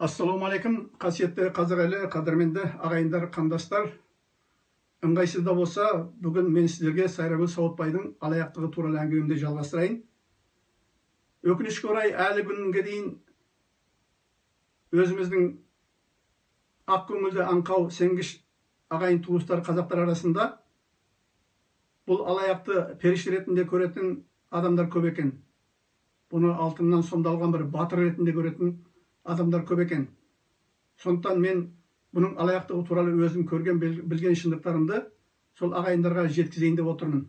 Ассалаумағалейкум, қасиетті қазақ елі, қадірменді ағайындар, қандастар. Ыңғайсыз да болса, бүгін мен сіздерге Сайрагүл Сауытбайдың алаяқтығы туралы әңгімемді жалғастырайын. Өкінішке орай, әлі күнге дейін өзіміздің ақ көңілді, аңқау, сенгіш ағайын туыстар қазақтар арасында бұл алаяқты періште ретінде көретін адамдар көп екен. Бұны алтыннан сомдалған бір батыр ретінде көретін адамдар көп екен. Сондықтан мен бұның алаяқтығы туралы өзім көрген, білген шындықтарымды сол ағайындарға жеткізейін деп отырмын.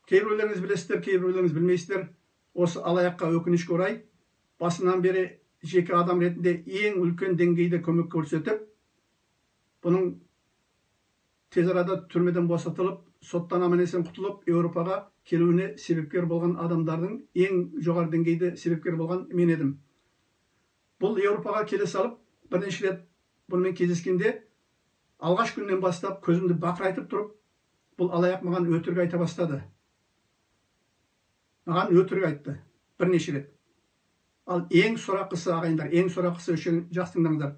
Кейбіреулеріңіз білесіздер, кейбіреулеріңіз білмейсіздер. Осы алаяққа өкінішке орай басынан бері жеке адам ретінде ең үлкен деңгейде көмек көрсетіп, бұның тез арада түрмеден босатылып, соттан аман-есен құтылып, Еуропаға келуіне себепкер болған адамдардың ең жоғары деңгейде себепкер болған мен едім. Бұл Еуропаға келе салып, бірнеше рет бұнымен кездескенде, алғаш күннен бастап көзімді бақырайтып тұрып, бұл алаяқ маған өтірік айта бастады. Маған өтірік айтты бірнеше рет. Ал ең сорақысы, ағайындар, ең сорақысы үшін жақсы тыңдаңыздар.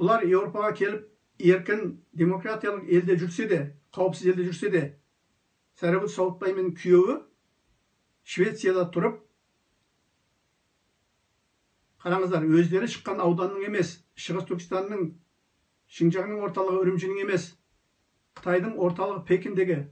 Бұлар Еуропаға келіп, еркін демократиялық елде жүрсе де, қауіпсіз елде жүрсе де, Сайрагүл Сауытбай мен күйеуі Швецияда тұрып, қараңыздар, өздері шыққан ауданның емес, Шығыс Түркістанның, Шыңжаңның орталығы Үрімжінің емес, Қытайдың орталығы Пекиндегі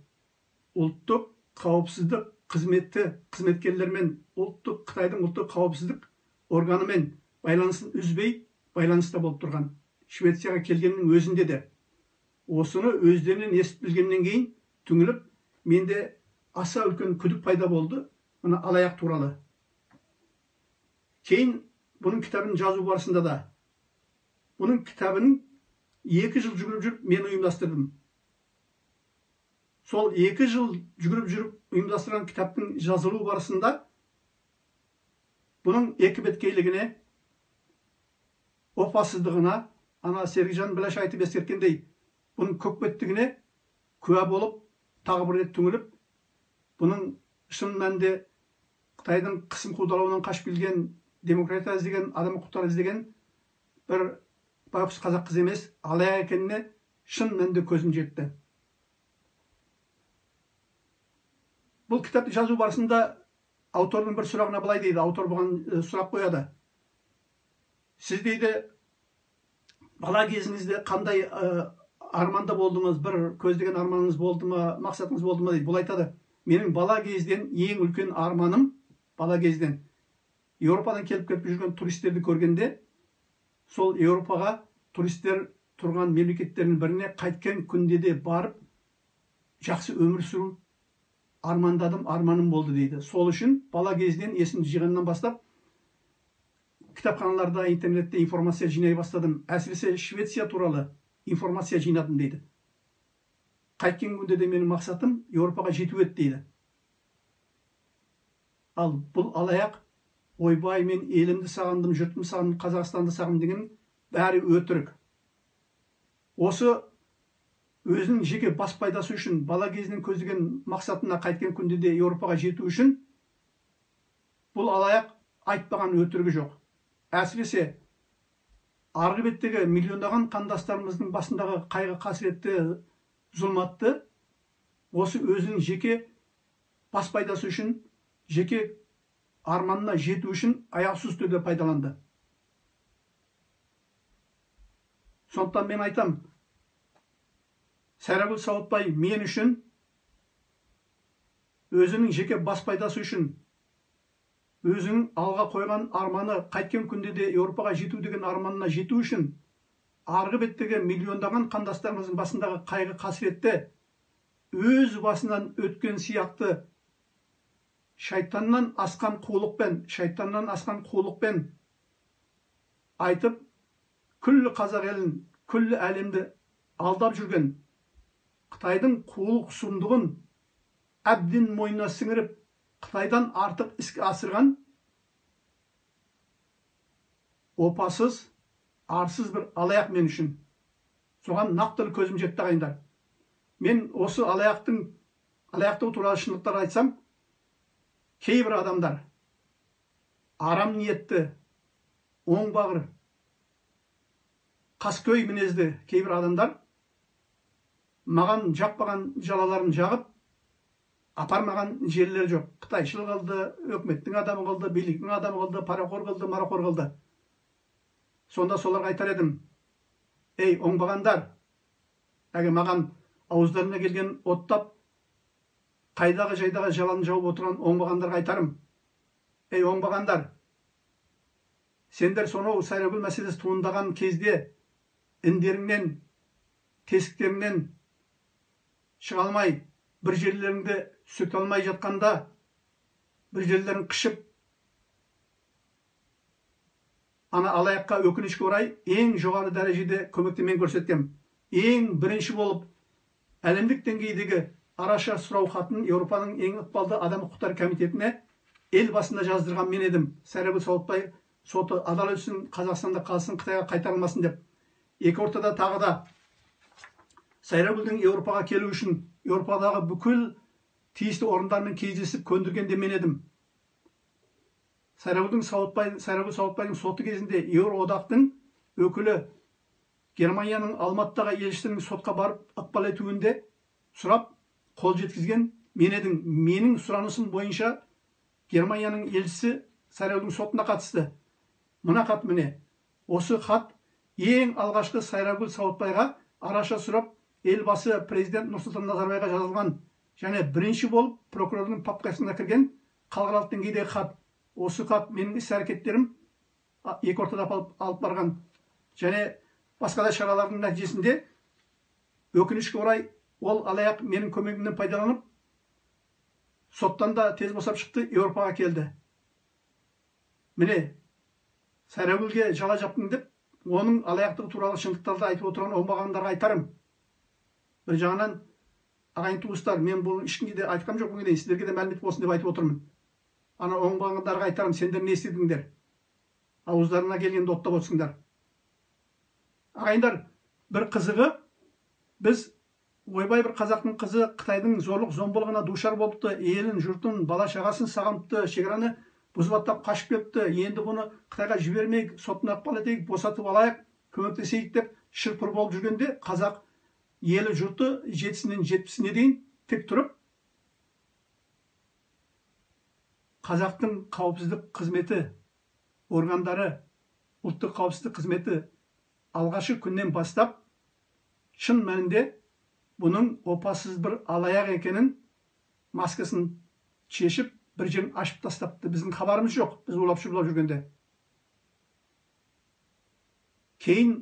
ұлттық қауіпсіздік қызметі қызметкерлерімен, ұлттық Қытайдың ұлттық қауіпсіздік органымен байланысын үзбей байланыста болып тұрған. Швецияға келгеннің өзінде де осыны өздерінен естіп білгеннен кейін түңіліп, менде аса үлкен күдік пайда болды мына алаяқ туралы. Кейін бұның кітабын жазу барысында да, бұның кітабын 2 жыл жүгіріп жүріп мен ұйымдастырдым. Сол 2 жыл жүгіріп жүріп ұйымдастырған кітаптың жазылу барысында бұның екі беткейлігіне, опасыздығына, ана Серікжан Біләш айтып ескерткендей, бұның көкбеттігіне куә болып, тағы бір рет түңіліп, бұның шын мәнінде Қытайдың қысым қудалауынан қашып келген, демократия іздеген, адам құқықтары іздеген бір байғұс қазақ қызы емес, алаяқ екеніне шын мәнінде көзім жетті. Бұл кітапты жазу барысында автордың бір сұрағына былай дейді, автор бұған сұрақ қояды. Сіз дейді, бала кезіңізде қандай арманда болдыңыз, бір көздеген арманыңыз болды ма, мақсатыңыз болды ма дейді. Бұл айтады, менің бала кезден ең үлкен арманым, бала кезден Еуропадан келіп кетіп жүрген туристерді көргенде, сол Еуропаға туристер тұрған мемлекеттердің біріне қайткен күнде де барып жақсы өмір сүру армандадым, арманым болды дейді. Сол үшін бала кезден есімді жиғаннан бастап кітапханаларда, интернетте информация жинай бастадым. Әсіресе Швеция туралы информация жинадым дейді. Қайткен күнде де менің мақсатым Еуропаға жету еді дейді. Ал бұл алаяқ, ойбай, мен елімді сағындым, жұртымды сағындым, Қазақстанды сағындым деген бәрі өтірік. Осы өзінің жеке бас пайдасы үшін, бала кезінен көздеген мақсатына қайткен күнде де Еуропаға жету үшін бұл алаяқ айтпаған өтірігі жоқ. Әсіресе арғы беттегі миллиондаған қандастарымыздың басындағы қайғы қасіретті, зұлматты осы өзінің жеке бас пайдасы үшін, жеке арманына жету үшін аяусыз түрде пайдаланды. Сондықтан мен айтам, Сайрагүл Сауытбай мен үшін өзінің жеке бас пайдасы үшін, өзінің алға қойған арманы, қайткен күнде де Еуропаға жету деген арманына жету үшін арғы беттегі миллиондаған қандастарымыздың басындағы қайғы қасіретті өз басынан өткен сияқты шайтаннан асқан қулықпен, шайтаннан асқан қулықпен айтып, күллі қазақ елін, күллі әлемді алдап жүрген Қытайдың қулық сұмдығын әбден мойнына сіңіріп, Қытайдан артық іске асырған опасыз, арсыз бір алаяқ мен үшін. Соған нақтылы көзім жетті, ағайындар. Мен осы алаяқтығы туралы шындықтар айтсам, кейбір адамдар Арам ниетті, оңбағыр, қаскөй мінезді кейбір адамдар маған жақпаған жалаларын жағып, апармаған жерлері жоқ. Қытайшыл қылды, өкіметтің адамы қылды, биліктің адамы қылды, парақор қылды, марақор қылды. Сонда соларға айтар едім: ей, оңбағандар, әлгі маған ауыздарына келген оттап, қайдағы жайдағы жаланы жауып отырған оңбағандарға айтарым: ей, оңбағандар, сендер сонау Сайрагүл мәселесі туындаған кезде індеріңнен, тесіктеріңнен шыға алмай, бір жерлеріңді сөкте алмай жатқанда, бір жерлерін қышып, ана алаяққа өкінішке орай ең жоғары дәрежеде көмекті мен көрсеткем. Ең бірінші болып әлемдік деңгейдегі араша сұрау хатын Еуропаның ең ықпалды адам құқықтары комитетіне ел басында жаздырған мен едім. Сайрагүл Сауытбай соты адал өтсін, Қазақстанда қалсын, Қытайға қайтарылмасын деп. Екі ортада тағы да Сайрагүлдің Еуропаға келу үшін Еуропадағы бүкіл тиісті орындармен кездесіп көндірген де мен едім. Сайрагүл Сауытбайдың соты кезінде Еуроодақтың өкілі Германияның Алматыдағы елшісінің сотқа барып ықпал етуінде сұрап қол жеткізген мен едім. Менің сұранысым бойынша Германияның елшісі Сайрагүлдің сотына қатысты. Мына хат міне. Осы хат ең алғашқы Сайрагүл Сауытбайға араша сұрап елбасы президент Нұрсұлтан Назарбаевқа жазылған және бірінші болып прокурордың папкасына кірген халықаралық деңгейдегі хат. Осы хат менің іс-әрекеттерім екі ортада алып барған және басқа да шаралардың нәтижесінде өкінішке орай ол алаяқ менің көмегімнен пайдаланып соттан да тез босап шықты, Еуропаға келді. Міне, Сайрагүлге жала жаптың деп оның алаяқтығы туралы шындықтарды айтып отырған оңбағандарға айтарым. Бір жағынан, ағайын туыстар, мен бұл ешкімге де айтқам жоқ, бүгінге дейін сіздерге де мәлімет болсын деп айтып отырмын. Ана оңбағандарға айтарым, сендер не істедіңдер? Ауыздарына келгенді оттап отырсыңдар. Ағайындар, бір қызығы, біз ойбай бір қазақтың қызы Қытайдың зорлық зомбылығына душар болыпты, елін, жұртын, бала шағасын сағыныпты, шекараны бұзып аттап қашып кетті, енді бұны Қытайға жібермейік, сотына ықпал етейік, босатып алайық, көмектесейік деп шыр-пыр болып жүргенде қазақ елі жұрты 7-сінен 70-іне дейін тік тұрып қазақтың қауіпсіздік қызметі органдары, ұлттық қауіпсіздік қызметі алғашқы күннен бастап шын мәнінде бұның опасыз бір алаяқ екенін маскасын шешіп бір жерін ашып тастапты. Біздің хабарымыз жоқ, біз улап шулап жүргенде. Кейін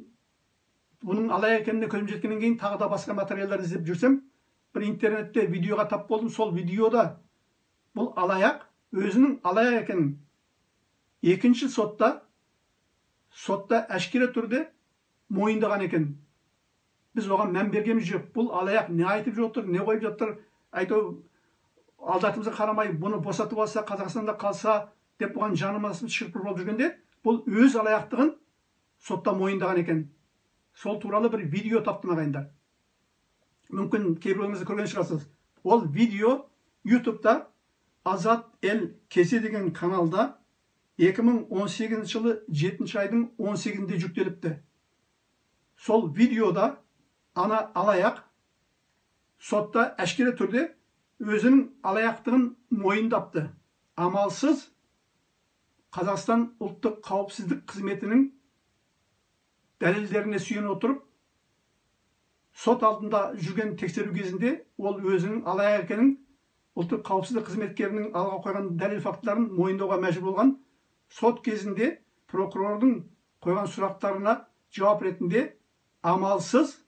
бұның алаяқ екеніне көзім жеткеннен кейін тағы да басқа материалдар іздеп жүрсем, бір интернетте видеоға тап болдым. Сол видеода бұл алаяқ өзінің алаяқ екенін екінші сотта әшкере түрде мойындаған екен. Біз оған мән бергеніміз жоқ. Бұл алаяқ не айтып жатыр, не қойып жатыр, әйтеуір алдатымызға қарамай бұны босатып алса, Қазақстанда қалса деп бұған жанымыз шырпыр болып жүргенде, бұл өз алаяқтығын сотта мойындаған екен. Сол туралы бір видео таптым, ағайындар. Мүмкін кейбіреуіңіз көрген шығарсыз. Ол видео YouTube'да Азат Эл Кесе деген каналда 2018 жылы 7 айдың 18-інде жүктеліпті. Сол видеода ана алаяқ сотта әшкере түрде өзінің алаяқтығын мойындапты. Амалсыз Қазақстан ұлттық қауіпсіздік қызметінің дәлелдеріне сүйене отырып, сот алдында жүрген тексеру кезінде ол өзінің алаяқ екенін, ұлттық қауіпсіздік қызметкерінің алға қойған дәлел фактыларын мойындауға мәжбүр болған. Сот кезінде прокурордың қойған сұрақтарына жауап ретінде амалсыз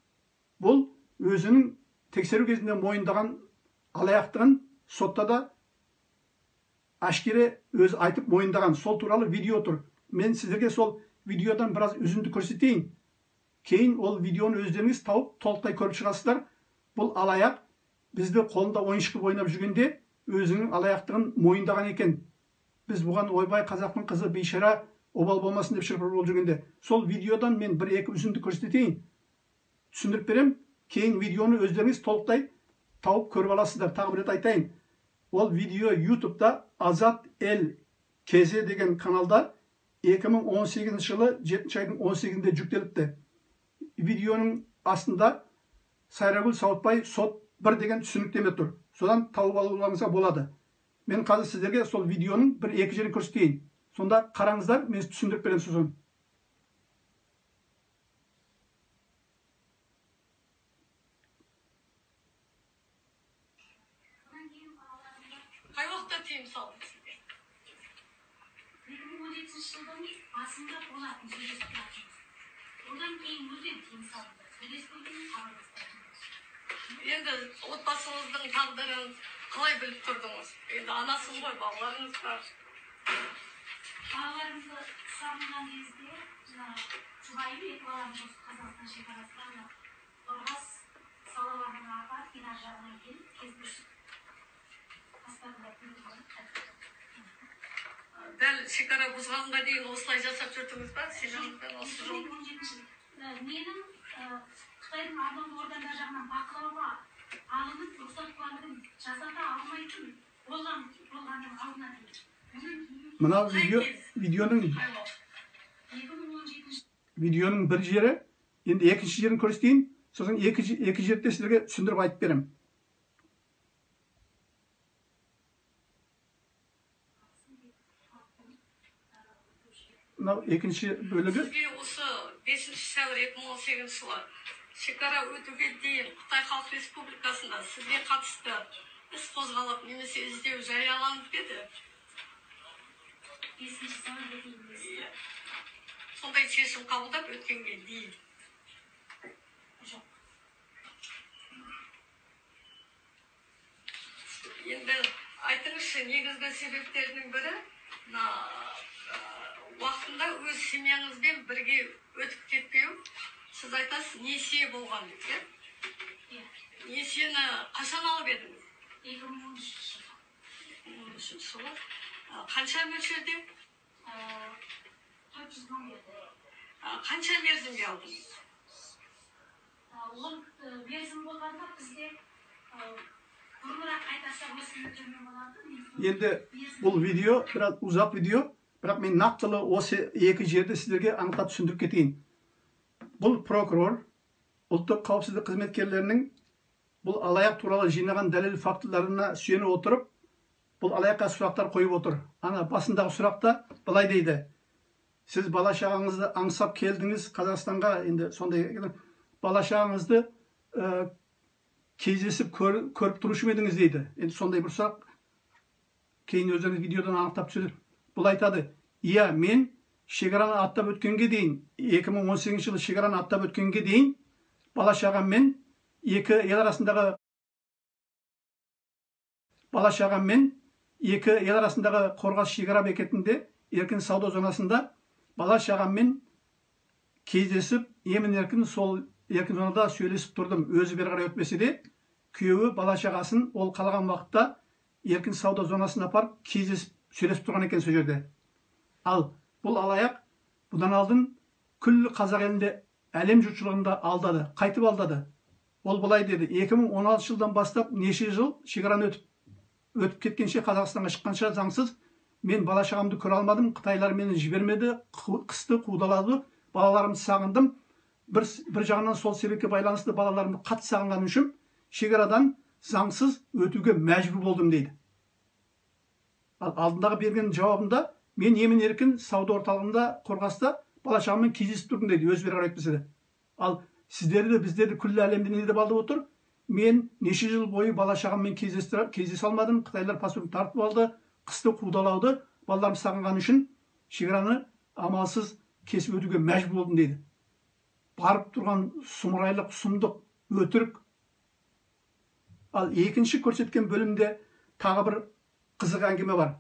бұл өзінің тексеру кезінде мойындаған алаяқтығын сотта да әшкере өзі айтып мойындаған. Сол туралы видео тұр. Мен сіздерге сол видеодан біраз үзінді көрсетейін. Кейін ол видеоны өздеріңіз тауып толықтай көріп шығасыздар. Бұл алаяқ бізді қолында ойыншық қылып ойнап жүргенде өзінің алаяқтығын мойындаған екен. Біз бұған ойбай қазақтың қызы бейшара обал болмасын деп шырпыр болып жүргенде. Сол видеодан мен бір-екі үзінді көрсетейін, түсіндіріп берем. Кейін видеоны өздеріңіз толықтай тауып көріп аласыздар. Тағы бір рет айтайын. Ол видео YouTube'да Азат Эл Кезе деген каналда 2018 жылы 7 айдың 18-інде жүктеліпті. Видеоның астында Сайрагүл Сауытбай сот 1 деген түсініктеме тұр. Содан тауып алуларыңызға болады. Мен қазір сіздерге сол видеоның бір екі жерін көрсетейін. Сонда қараңыздар, мен түсіндіріп беремін сосын. Қай уақытта тыйым салдыңыз сізге? 2017 жылдың басында болатын сөйлесіп тұратынбыз. Одан кейін мүлдем тыйым салынды. Сөйлеспейтін, хабарласпайтынбыз. Енді отбасыңыздың тағдырын қалай біліп тұрдыңыз? Енді анасыз ғой, балаларыңыз бар. Балаларымызды сағынған кезде жаңағы жұбайым екі баламыз осы Қазақстан шекарасынан Қорғас салаларына апарып, Динар жағына келіп кездесіп, паспортында көріп қайтып. Дәл шекара бұзғанға дейін осылай жасап жүрдіңіз ба? Семьяңызбен осы жол. 2017 жылы менің Қытайдың арнаулы органдар жағынан бақылауға алынып, рұқсат куәлігін жасата алмайтын болғанның алдына дейін. Одан кейін Мынау видео, видеоның Қай уақыт? 2017 видеоның бір жері, енді екінші жерін көрсетейін, сосын екі жерде сіздерге түсіндіріп айтып беремін. Мынау екінші бөлігі. Сізге осы 5 сәуір 2018 жылы шекара өтуге дейін Қытай Халық Республикасында сізге қатысты іс қозғалып немесе іздеу жарияланып па еді? 5 сәуірге дейін емес. Иә. Сондай шешім қабылдап өткенге дейін. Жоқ. Енді айтыңызшы, негізгі себептерінің бірі мына уақытында өз семьяңызбен бірге өтіп кетпеу. Сіз айтасыз, несие болған деп, иә? Иә. Несиені қашан алып едіңіз? 2013 жылы. 2013 жылы. Қанша мөлшерде? 400 мың берді. Қанша мерзімге алдыңыз? Ол мерзім болғанда бізде бұрынырақ қайтарсақ өсімі төмен болады. Мен сол Енді мерзім бұл видео біраз ұзақ видео, бірақ мен нақтылы осы екі жерді сіздерге анықтап түсіндіріп кетейін. Бұл прокурор ұлттық қауіпсіздік қызметкерлерінің бұл алаяқ туралы жинаған дәлел фактыларына сүйене отырып, бұл алаяққа сұрақтар қойып отыр. Ана басындағы сұрақта былай дейді. Сіз бала шағаңызды аңсап келдіңіз Қазақстанға, енді сондай бала шағаңызды кездесіп көріп тұрушы ма едіңіз дейді. Енді сондай бір сұрақ кейін өздеріңіз видеодан анықтап түсіріп. Бұл айтады, иә, мен шекараны аттап өткенге дейін, 2018 жылы шекараны аттап өткенге дейін бала шағаммен екі ел арасындағы бала шағаммен екі ел арасындағы Қорғас шекара бекетінде еркін сауда зонасында бала шағаммен кездесіп, емін-еркін сол еркін зонада сөйлесіп тұрдым. Өзі бері қарай өтпесе де, күйеуі бала шағасын ол қалаған уақытта еркін сауда зонасына апарып кездесіп сөйлесіп тұрған екен сол жерде. Ал бұл алаяқ бұдан алдын күллі қазақ елінде әлем жұртшылығында алдады, қайтып алдады. Ол былай деді, 2016 жылдан бастап неше жыл шекараны өтіп кеткенше, Қазақстанға шыққанша заңсыз мен бала шағамды көре алмадым, қытайлар мені жібермеді, қысты, қудалады, балаларымды сағындым. Бір жағынан сол себепке байланысты балаларымды қатты сағынғаным үшін шекарадан заңсыз өтуге мәжбүр болдым дейді. Ал алдындағы берген жауабында мен емін еркін сауда орталығында Қорғаста бала шағаммен кездесіп тұрдым дейді, өзі бері қарай өтпесе де. Ал сіздерді, біздерді күллі әлемде не деп алдап отыр? Мен неше жыл бойы бала шағаммен кездесе алмадым, қытайлар паспортымды тартып алды, қысты, қудалауды, балаларымды сағынғаны үшін шекараны амалсыз кесіп өтуге мәжбүр болдым дейді. Барып тұрған сұмырайлық, сұмдық, өтірік. Ал екінші көрсеткен бөлімде тағы бір қызық әңгіме бар.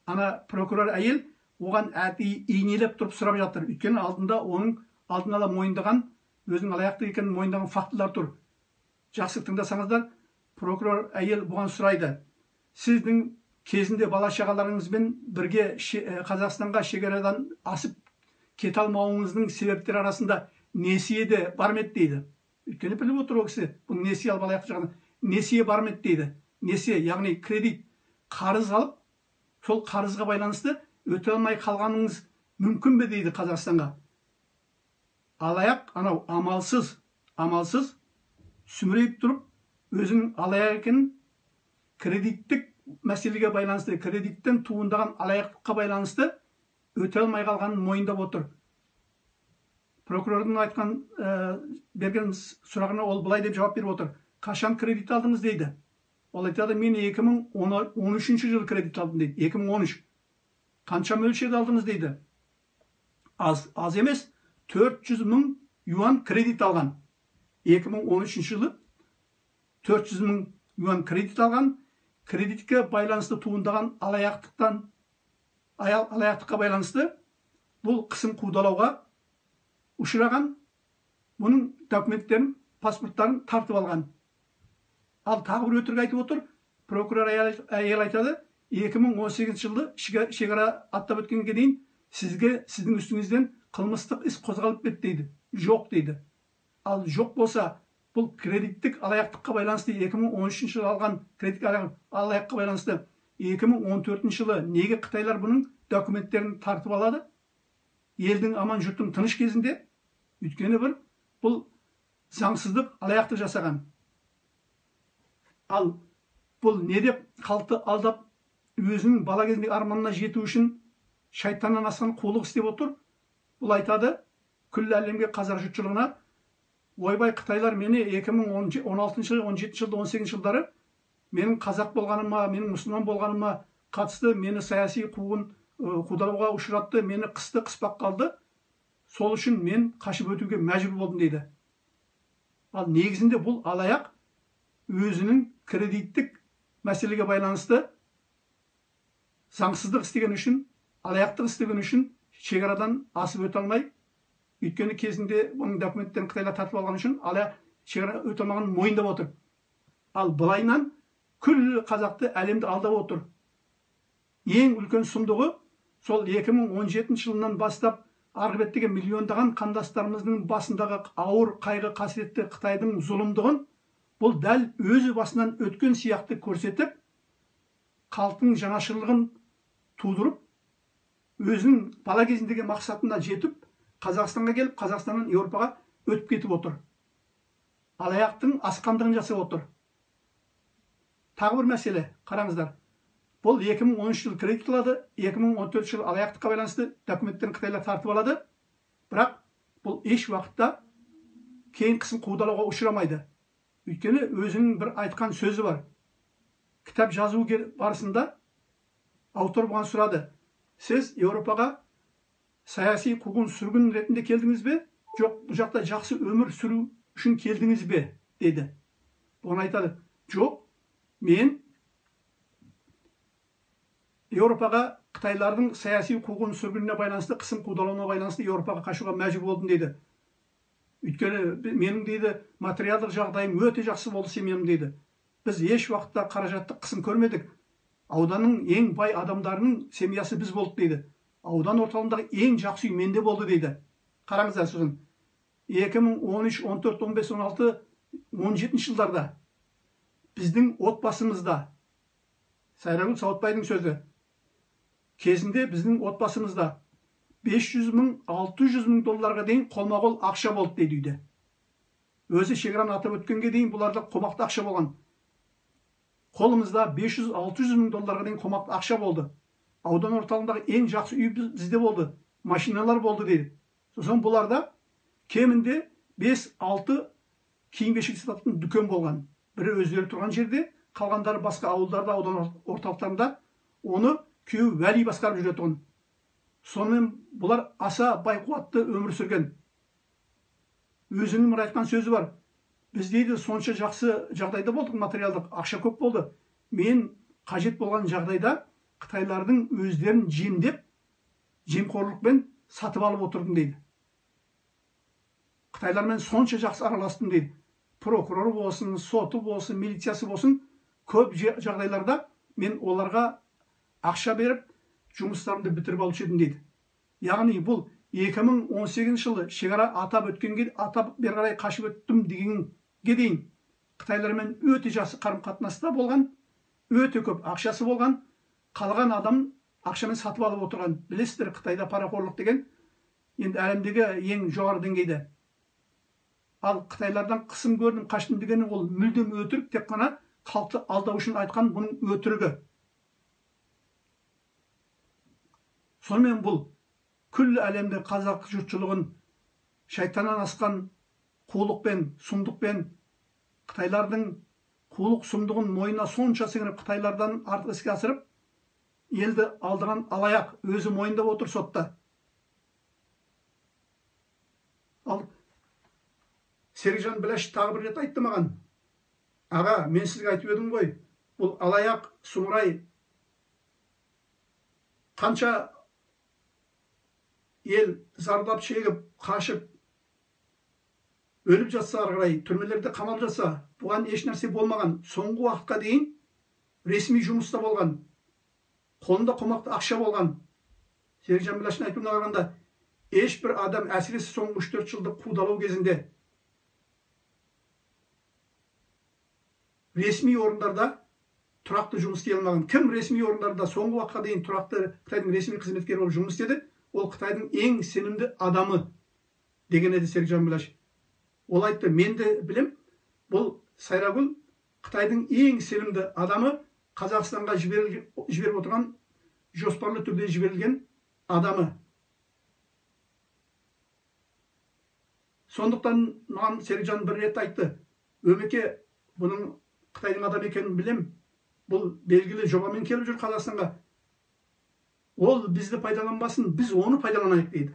Ана прокурор әйел оған әдейі инелеп тұрып сұрап жатыр. Өйткені алдында оның алдын ала мойындаған, өзінің алаяқтық екенін мойындаған фактылар тұр. Жақсы тыңдасаңыздар, прокурор әйел бұған сұрайды. Сіздің кезінде бала шағаларыңызбен бірге Қазақстанға шекарадан асып кете алмауыңыздың себептері арасында несие де бар ма еді дейді. Өйткені біліп отыр ол кісі, бұл несие алып алаяқтық жағынан. Несие бар ма еді дейді. Несие, яғни кредит, қарыз алып, сол қарызға байланысты өте алмай қалғаныңыз мүмкін бе дейді Қазақстанға. Алаяқ анау амалсыз сүмірейіп тұрып, өзінің алаяқ екенін кредиттік мәселеге байланысты, кредиттен туындаған алаяқтыққа байланысты өте алмай қалғанын мойындап отыр. Прокурордың айтқан, берген сұрағына ол былай деп жауап беріп отыр. Қашан кредит алдыңыз дейді. Ол айтады, мен 2013 жылы кредит алдым дейді. 2013. Қанша мөлшерде алдыңыз дейді. Аз емес, 400 мың юан кредит алған. 2013 жылы 400 мың юан кредит алған. Кредитке байланысты туындаған алаяқтыққа байланысты бұл қысым қудалауға ұшыраған, бұның документтерін, паспорттарын тартып алған. Ал тағы бір өтірік айтып отыр. Прокурор әйел айтады, 2018 жылы шекара аттап өткенге дейін сіздің үстіңізден қылмыстық іс қозғалып кетті дейді. Жоқ дейді. Ал жоқ болса, бұл кредиттік алаяқтыққа байланысты 2013 жылы алған кредиттік алаяққа байланысты 2014 жылы неге қытайлар бұның документтерін тартып алады? Елдің аман, жұрттың тыныш кезінде. Өйткені бір бұл заңсыздық, алаяқтық жасаған. Ал бұл не деп халықты алдап, өзінің бала кезіндегі арманына жету үшін шайтаннан асқан қулық істеп отыр. Бұл айтады, күллі әлемге, қазақ жұртшылығына, ойбай, қытайлар мені 2016 жылы, 17 жылы, 18 жылдары менің қазақ болғаныма, менің мұсылман болғаныма қатысты мені саяси қуғын, қудалауға ұшыратты, мені қысты, қыспаққа алды. Сол үшін мен қашып өтуге мәжбүр болдым дейді. Ал негізінде бұл алаяқ өзінің кредиттік мәселеге байланысты заңсыздық істеген үшін, алаяқтық істеген үшін шекарадан асып өте алмай, өйткені кезінде оның документтерін қытайлар тартып алған үшін алаяқ шекара өте алмағанын мойындап отыр. Ал былайынан күллі қазақты, әлемді алдап отыр. Ең үлкен сұмдығы сол 2017 жылынан бастап арғы беттегі миллиондаған қандастарымыздың басындағы ауыр қайғы қасіретті Қытайдың зұлымдығын бұл дәл өзі басынан өткен сияқты көрсетіп, халықтың жанашырлығын тудырып, өзінің бала кезіндегі мақсатына жетіп, Қазақстанға келіп, Қазақстаннан Еуропаға өтіп кетіп отыр. Алаяқтың асқандығын жасап отыр. Тағы бір мәселе, қараңыздар. Бұл 2013 жылы кредит алады, 2014 жылы алаяқтыққа байланысты документтерін қытайлар тартып алады. Бірақ бұл еш уақытта кейін қысым қудалауға ұшырамайды. Өйткені өзінің бір айтқан сөзі бар. Кітап жазу барысында автор бұған сұрады. Сіз Еуропаға саяси қуғын сүргін ретінде келдіңіз бе? Жоқ, бұл жақта жақсы өмір сүру үшін келдіңіз бе? Деді. Бұған айтады, жоқ, мен Еуропаға қытайлардың саяси қуғын сүргініне байланысты, қысым қудалауына байланысты Еуропаға қашуға мәжбүр болдым дейді. Өйткені менің дейді материалдық жағдайым өте жақсы болды семьям дейді. Біз еш уақытта қаражаттық қысым көрмедік. Ауданның ең бай адамдарының семьясы біз болдық дейді. Аудан орталығындағы ең жақсы үй менде болды дейді. Қараңыздар сосын. 2013, 14, 15, 16, 17 жылдарда біздің отбасымызда, Сайрагүл Сауытбайдың сөзі, кезінде біздің отбасымызда 500 мың, 600 мың долларға дейін қолма-қол ақша болды дейді үйде. Өзі шекараны атап өткенге дейін бұларда қомақты ақша болған. Қолымызда 500-600 мың долларға дейін қомақты ақша болды. Аудан орталығындағы ең жақсы үй бізде болды. Машиналар болды дейді. Сосын бұларда кемінде 5-6 киім-кешек сататын дүкен болған. Бірі өздері тұрған жерде, қалғандары басқа ауылдарда, аудан орталықтарында, оны күйеуі Уәли басқарып жүретұғын. Сонымен бұлар аса бай-қуатты өмір сүрген. Өзінің бір айтқан сөзі бар. Біз дейді сонша жақсы жағдайда болдық, материалдық ақша көп болды. Мен қажет болған жағдайда қытайлардың өздерін жемдеп, жемқорлықпен сатып алып отырдым дейді. Қытайлармен сонша жақсы араластым дейді. Прокурор болсын, соты болсын, милициясы болсын, көп жағдайларда мен оларға ақша беріп, жұмыстарымды бітіріп алушы едім дейді. Яғни бұл 2018 жылы шекара атап өткенге, атап бері қарай қашып өттім дегенге дейін қытайлармен өте жақсы қарым-қатынаста болған, өте көп ақшасы болған, қалған адам Ақшамен сатып алып отырған. Білесіздер, Қытайда парақорлық деген енді әлемдегі ең жоғары деңгейде. Ал қытайлардан қысым көрдім, қаштым дегені ол мүлдем өтірік, тек қана халықты алдау үшін айтқан бұның өтірігі. Сонымен бұл күллі әлемде қазақ жұртшылығын шайтаннан асқан қулықпен, сұмдықпен, қытайлардың қулық сұмдығын мойнына сонша сіңіріп, қытайлардан артық іске асырып, елді алдаған алаяқ өзі мойындап отыр сотта. Ал Серікжан Біләш тағы бір рет айтты маған: аға, мен сізге айтып едім ғой, бұл алаяқ сұмырай қанша ел зардап шегіп, қашып, өліп жатса, ары қарай түрмелерде қамалып жатса, бұған еш нәрсе болмаған. Соңғы уақытқа дейін ресми жұмыста болған, қолында қомақты ақша болған. Серікжан Біләштің айтуына қарағанда, ешбір адам, әсіресе соңғы 3-4 жылдық қудалау кезінде ресми орындарда тұрақты жұмыс істей алмаған. Кім ресми орындарда соңғы уақытқа дейін тұрақты Қытайдың ресми қызметкері болып жұмыс істеді, ол Қытайдың ең сенімді адамы деген еді Серікжан Біләш. Ол айтты, мен де білем, бұл Сайрагүл Қытайдың ең сенімді адамы, Қазақстанға жіберіп отырған, жоспарлы түрде жіберілген адамы. Сондықтан маған Серікжан бір рет айтты: Өмеке, бұның Қытайдың адамы екенін білем, бұл белгілі жобамен келіп жүр Қазақстанға. Ол бізді пайдаланбасын, біз оны пайдаланайық дейді.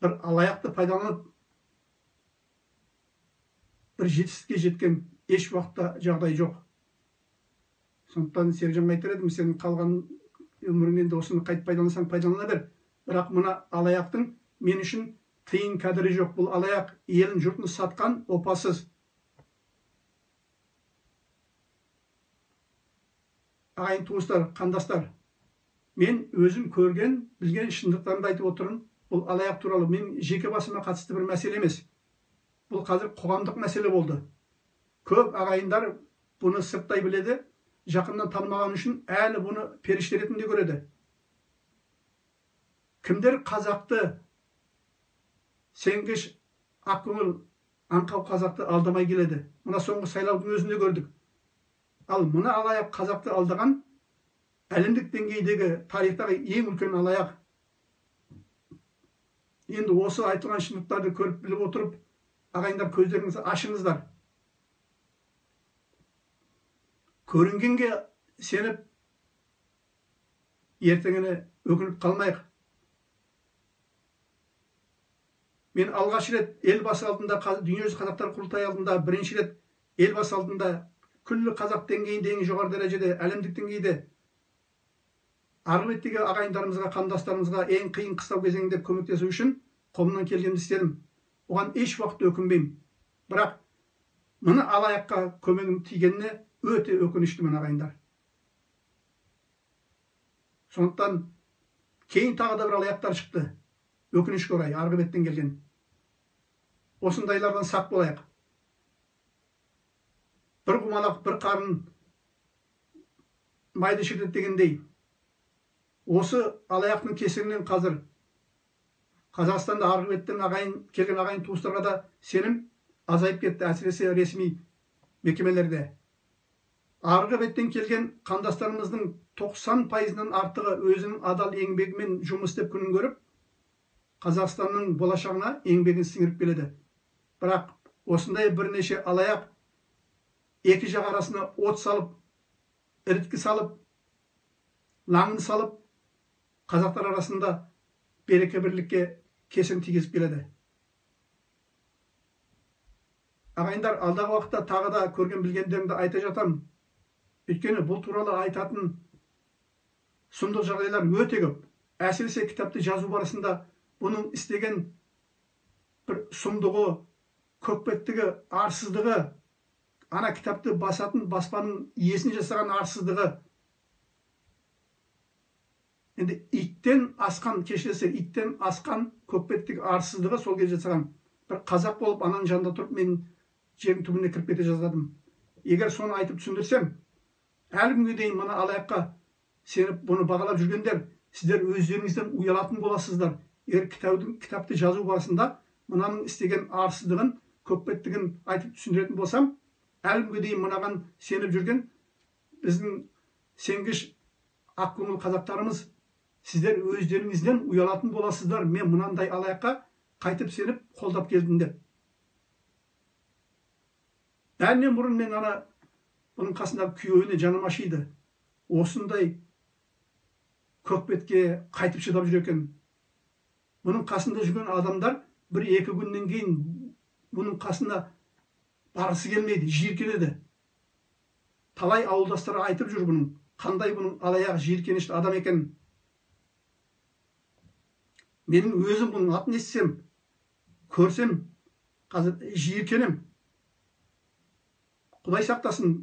Бір алаяқты пайдаланып, бір жетістікке жеткен еш уақытта жағдай жоқ. Сондықтан Серікжанға айтар едім, сен қалған өміріңде енді осыны қайтып пайдалансаң пайдалана бер. Бірақ мына алаяқтың мен үшін тиын кәдірі жоқ. Бұл алаяқ елін жұртын сатқан опасыз. Ағайын туыстар, қандастар, мен өзім көрген, білген шындықтарымды айтып отырмын. Бұл алаяқ туралы мен жеке басыма қатысты бір мәселе емес. Бұл қазір қоғамдық мәселе болды. Көп ағайындар бұны сырттай біледі, жақыннан танымаған үшін әлі бұны періште ретінде көреді. Кімдер қазақты, сенгіш, ақкөңіл, аңқау қазақты алдамай келеді? Мына соңғы сайлаудың өзінде көрдік. Ал мына алаяқ қазақты алдаған әлемдік деңгейдегі тарихтағы ең үлкен алаяқ. Енді осы айтылған шындықтарды көріп біліп отырып, ағайындар, көздеріңізді ашыңыздар. Көрінгенге сеніп, ертеңіне өкініп қалмайық. Мен алғаш рет Елбасы алдында, Дүниежүзі қазақтар құрылтайы алдында бірінші рет Елбасы алдында күллі қазақ деңгейінде ең жоғары дәрежеде, әлемдік деңгейде арғы беттегі ағайындарымызға, қандастарымызға ең қиын қыстау кезеңінде көмектесу үшін қолымнан келгенді істедім. Оған еш уақытта өкінбеймін. Бірақ мына алаяққа көмегім тигеніне өте өкініштімін, ағайындар. Сондықтан кейін тағы да бір алаяқтар шықты. Өкінішке орай, арғы беттен келген. Осындайлардан сақ болайық. Бір құмалақ, бір қарын майды шірітеді дегендей, осы алаяқтың кесірінен қазір Қазақстанда арғы беттен келген ағайын туыстарға да сенім азайып кетті, әсіресе ресми мекемелерде. Арғы беттен келген қандастарымыздың 90%-ынан артығы өзінің адал еңбегімен жұмыс істеп күнін көріп, Қазақстанның болашағына еңбегін сіңіріп келеді. Бірақ осындай бірнеше алаяқ екі жақ арасына от салып, іріткі салып, лаңын салып, қазақтар арасында береке бірлікке кесін тигізіп келеді. Ағайындар, алдағы уақытта тағы да көрген білгендерімді айта жатамын. Өйткені бұл туралы айтатын сұмдық жағдайлар өте көп. Әсіресе кітапты жазу барысында бұның істеген бір сұмдығы, көкпеттігі, арсыздығы, ана кітапты басатын баспаның иесіне жасаған арсыздығы, енді иттен асқан, кешіресе, иттен асқан көкпеттік арсыздығы сол кезде жасаған. Бір қазақ болып ананың жанында тұрып мен жердің түбіне кіріп кете жаздадым. Егер соны айтып түсіндірсем, Әлі күнге дейін мына алаяққа сеніп, бұны бағалап жүргендер, сіздер өздеріңізден ұялатын боласыздар. Егер кітапты жазу барысында мынаның істеген арсыздығын, көкбеттігін айтып түсіндіретін болсам, әлі күнге дейін мынаған сеніп жүрген біздің сенгіш ақкөңіл қазақтарымыз, сіздер өздеріңізден ұялатын боласыздар, мен мынандай алаяққа қайтып сеніп қолдап келдім деп. Бәрінен бұрын мен ана бұның қасындағы күйеуіне жаным ашиды. Осындай көкбетке қайтып шыдап жүр екен. Бұның қасында жүрген адамдар бір-екі күннен кейін бұның қасына барғысы келмейді, жиіркенеді. Талай ауылдастары айтып жүр бұның қандай бұның алаяқ, жиіркенішті адам екенін. Менің өзім бұның атын естісем, көрсем, қазір жиіркенем. Құдай сақтасын,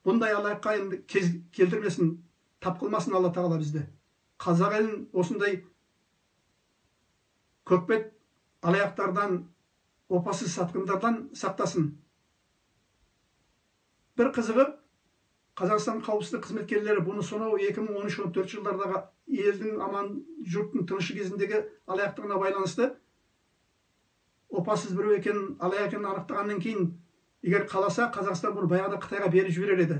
бұндай алаяққа енді кез келтірмесін, тап қылмасын Алла Тағала бізді. Қазақ елін осындай көкбет алаяқтардан, опасыз сатқындардан сақтасын. Бір қызығы, Қазақстан қауіпсіздік қызметкерлері бұны сонау 2013-14 жылдардағы елдің аман, жұрттың тынышы кезіндегі алаяқтығына байланысты опасыз біреу екенін, алаяқ екенін анықтағаннан кейін, егер қаласа, Қазақстан бұны баяғыда Қытайға беріп жіберер еді.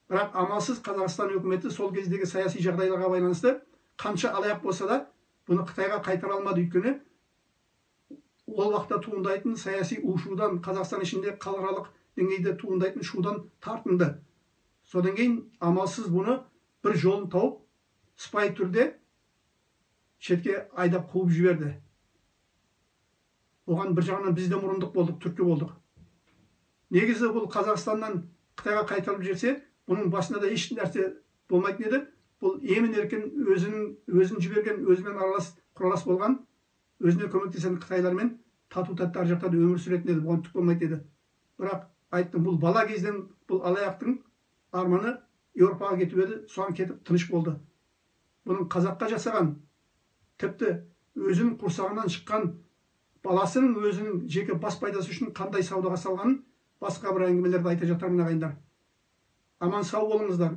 Бірақ амалсыз Қазақстан үкіметі сол кездегі саяси жағдайларға байланысты қанша алаяқ болса да бұны Қытайға қайтара алмады. Өйткені ол уақытта туындайтын саяси у-шудан, Қазақстан ішінде халықаралық деңгейде туындайтын шудан тартынды. Содан кейін амалсыз бұны бір жолын тауып, сыпайы түрде шетке айдап қуып жіберді. Оған бір жағынан біз де мұрындық болдық, түрткі болдық. Негізі бұл Қазақстаннан Қытайға қайтарылып жіберсе, бұның басында да еш нәрсе болмайтын еді. Бұл емін еркін өзін жіберген, өзімен аралас, құралас болған, өзіне көмектескен қытайлармен тату тәтті ар жақта өмір сүретін еді, бұған түк болмайтын еді. Бірақ айттым, бұл бала кезден бұл алаяқтың арманы Еуропаға кетіп еді, соған кетіп тыныш болды. Бұның қазаққа жасаған, тіпті өзінің құрсағынан шыққан баласының өзінің жеке бас пайдасы үшін қандай саудаға салғанын басқа бір әңгімелерді айта жатармын, ағайындар. Аман сау болыңыздар.